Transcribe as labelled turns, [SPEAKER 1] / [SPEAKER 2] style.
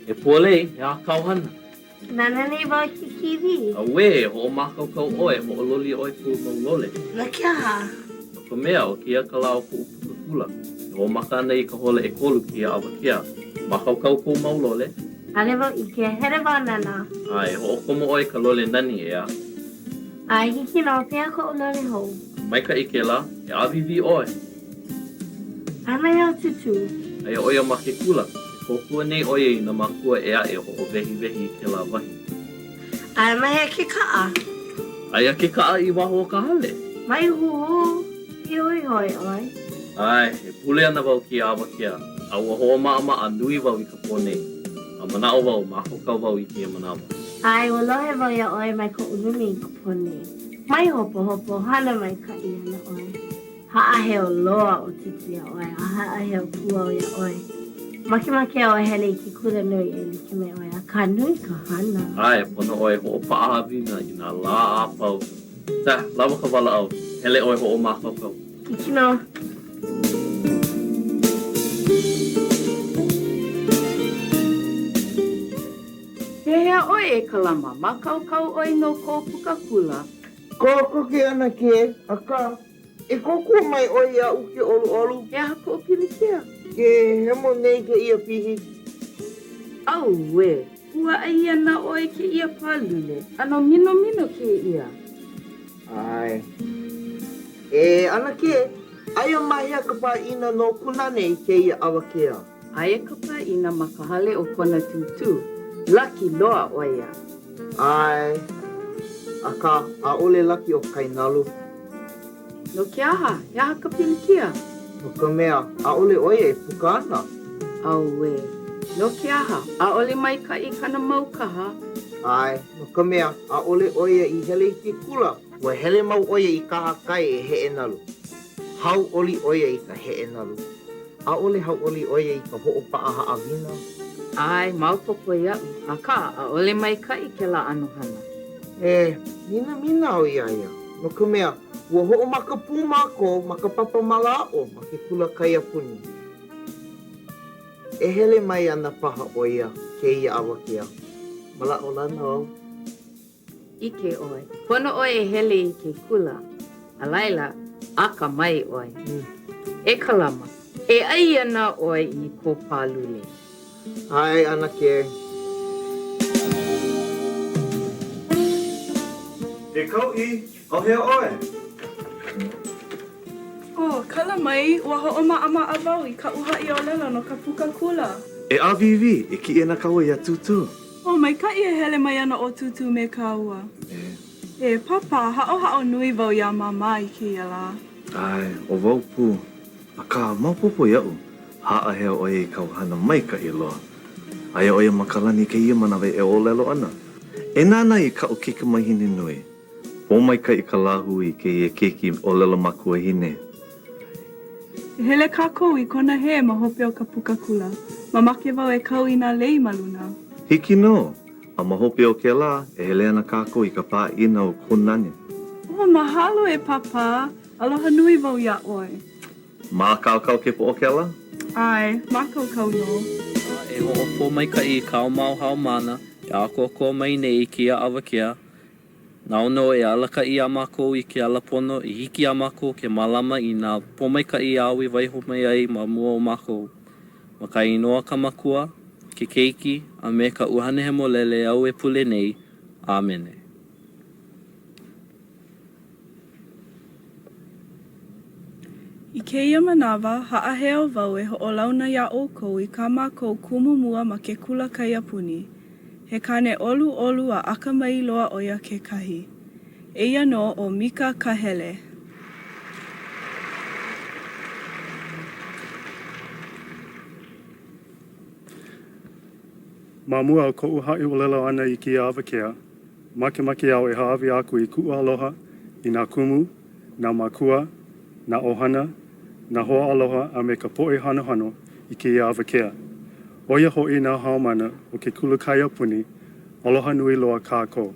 [SPEAKER 1] E Pualei, he aha kāu hana?
[SPEAKER 2] Nānā nei wau i ke kīwī.
[SPEAKER 1] Auē, hoʻomākaukau ʻoe, hoʻololi ʻoe kou mau lole.
[SPEAKER 2] No ke aha?
[SPEAKER 1] No ka mea, ʻo kēia ka lā o koʻu puka kula. E hoʻomaka ana i ka hola ʻekolu kēia awakea. Mākaukau kou mau lole?
[SPEAKER 2] ʻAʻole wau ʻike, hele wau a nānā.
[SPEAKER 1] ʻAe, hoʻokomo ʻoe i ka lole nani, ʻeā?
[SPEAKER 2] ʻAe, hiki nō, pehea koʻu lole hou?
[SPEAKER 1] Maikaʻi kēlā, e ʻāwīwī ʻoe.
[SPEAKER 2] A ma hea ʻo Tūtū?
[SPEAKER 1] Aia ʻo ia ma ke kula. Ke kōkua nei ʻo ia i nā mākua ʻē aʻe e hoʻowehiwehi i kēlā wahi.
[SPEAKER 2] A ma hea ke kaʻa?
[SPEAKER 1] Aia ke kaʻa i waho o ka hale.
[SPEAKER 2] Mai huhū, pīhoihoi ʻoe.
[SPEAKER 1] ʻAe, e pule ana wau kēia awakea, a ua hoʻomaʻamaʻa nui wau i ka pō nei. A manaʻo wau, mākaukau wau i kēia manawa.
[SPEAKER 2] ʻAe, ua lohe wau iā ʻoe mai koʻu lumi i ka pō nei. Mai hopohopo, hana maikaʻi ana ʻoe. Haʻaheo loa ʻo Tūtū iā ʻoe a haʻaheo pū au iā ʻoe. Makemake au e hele i ke kula nui e like me ʻoe, akā nui ka hana.
[SPEAKER 1] ʻAe, pono ʻoe e hoʻopaʻa haʻawina i nā lā a pau. Tah, lawa ka walaʻau. Hele ʻoe hoʻomākaukau.
[SPEAKER 2] Hiki nō.
[SPEAKER 3] Pehea ʻoe e Kalama, mākaukau ʻoe no kou puka kula?
[SPEAKER 4] Kokoke ʻanakē, akā, e kōkua mai ʻoe iaʻu ke ʻoluʻolu.
[SPEAKER 3] He aha kou pilikia?
[SPEAKER 4] Ke hemo nei kēia pihi.
[SPEAKER 3] Auē! Ua ʻai ana ʻoe kēia pālule, ʻano minomino kēia.
[SPEAKER 4] ʻAe. E ʻanakē, aia ma hea ka pāʻina no Kunane i kēia awakea?
[SPEAKER 3] Aia ka pāʻina ma ka hale o kona tūtū. Laki loa ʻo ia.
[SPEAKER 4] ʻAe, akā, ʻaʻole laki ʻo Kainalu.
[SPEAKER 3] No ke aha? He aha ka pilikia?
[SPEAKER 4] No ka mea, ʻaʻole ʻo ia e puka ana.
[SPEAKER 3] Auē. No ke aha? ʻAʻole maikaʻi kana mau kaha?
[SPEAKER 4] ʻAe, no ka mea, ʻaʻole ʻo ia i hele i ke kula. Ua hele mau ʻo ia i kahakai e heʻe nalu. Hauʻoli ʻo ia i ka heʻe nalu. ʻAʻole hauʻoli ʻo ia i ka hoʻopaʻa haʻawina.
[SPEAKER 3] ʻAe, maopopo iaʻu, akā, ʻaʻole maikaʻi kēlā ʻano hana.
[SPEAKER 4] E minamina au iā ia, no ka mea, ua hoʻomaka pū mākou ma ka papa mālaaʻo ma ke kula kaiapuni. E hele mai ana paha ʻo ia kēia awakea. Manaʻolana au.
[SPEAKER 3] ʻIke ʻoe, pono ʻoe e hele i ke kula, a laila, akamai ʻoe. E Kalama, e ʻai ana ʻoe i kou pālule.
[SPEAKER 4] ʻAe, ʻanakē.
[SPEAKER 5] E Kauʻi, ʻauhea ʻoe?
[SPEAKER 6] Oh, kala mai, ua hoʻomaʻamaʻa wau i kaʻu haʻi ʻōlelo no ka puka kula.
[SPEAKER 5] E ʻāwīwī, e kiʻi ana kāua iā Tūtū.
[SPEAKER 6] Oh, maikaʻi e hele mai ana ʻo Tūtū me kāua. E, Pāpā, haʻohaʻo nui wau iā Māmā i kēia lā.
[SPEAKER 5] ʻAe, ʻo wau pū. Akā, maopopo iaʻu, haʻaheo ʻo ia i kāu hana maikaʻi loa. Aia ʻo ia ma ka lani i kēia manawa e ʻōlelo ana, E nānā i kaʻu kaikamahine nui. Pōmaikaʻi ka lāhui i kēia keiki ʻōlelo makuahine.
[SPEAKER 6] E hele kākou i kona hē ma hope o ka puka kula. Mamake wau e kau i nā lei ma luna.
[SPEAKER 5] Hiki nō! A ma hope o kēlā, e hele ana kākou i ka pāʻina o Kunane.
[SPEAKER 6] Oh, mahalo e Pāpā. Aloha nui wau iā ʻoe.
[SPEAKER 5] Mākaukau ke poʻokela?
[SPEAKER 6] ʻAe, mākaukau nō.
[SPEAKER 1] A e hoʻopōmaikaʻi i kāu mau haumāna e ʻākoakoa mai nei i kēia awakea, Nāu nō e alakaʻi iā mākou i ke ala pono i hiki iā mākou ke mālama i nā pōmaikaʻi āu i waiho mai ai ma mua o mākou. Ma ka inoa ka Makua, ke Keiki, a me ka ʻUhane Hemolele au e pule nei. ʻĀmene.
[SPEAKER 6] I kēia manawa, haʻaheo wau e hoʻolauna iā ʻoukou i kā mākou kumu mua ma ke kula kaiapuni. He kāne ʻoluʻolu a akamai loa ʻo ia kekahi. Eia nō ʻo Mika Kahele.
[SPEAKER 7] Ma mua o koʻu haʻi ʻōlelo ʻana i kēia awakea, Makemake au e hāʻawi aku i kuʻu aloha i nā kumu, nā mākua, nā ʻohana, nā hoaaloha a me ka poʻe hanohano i kēia awakea. ʻO ia hoʻi nā haumāna o ke kula kaiapuni, aloha nui loa kākou.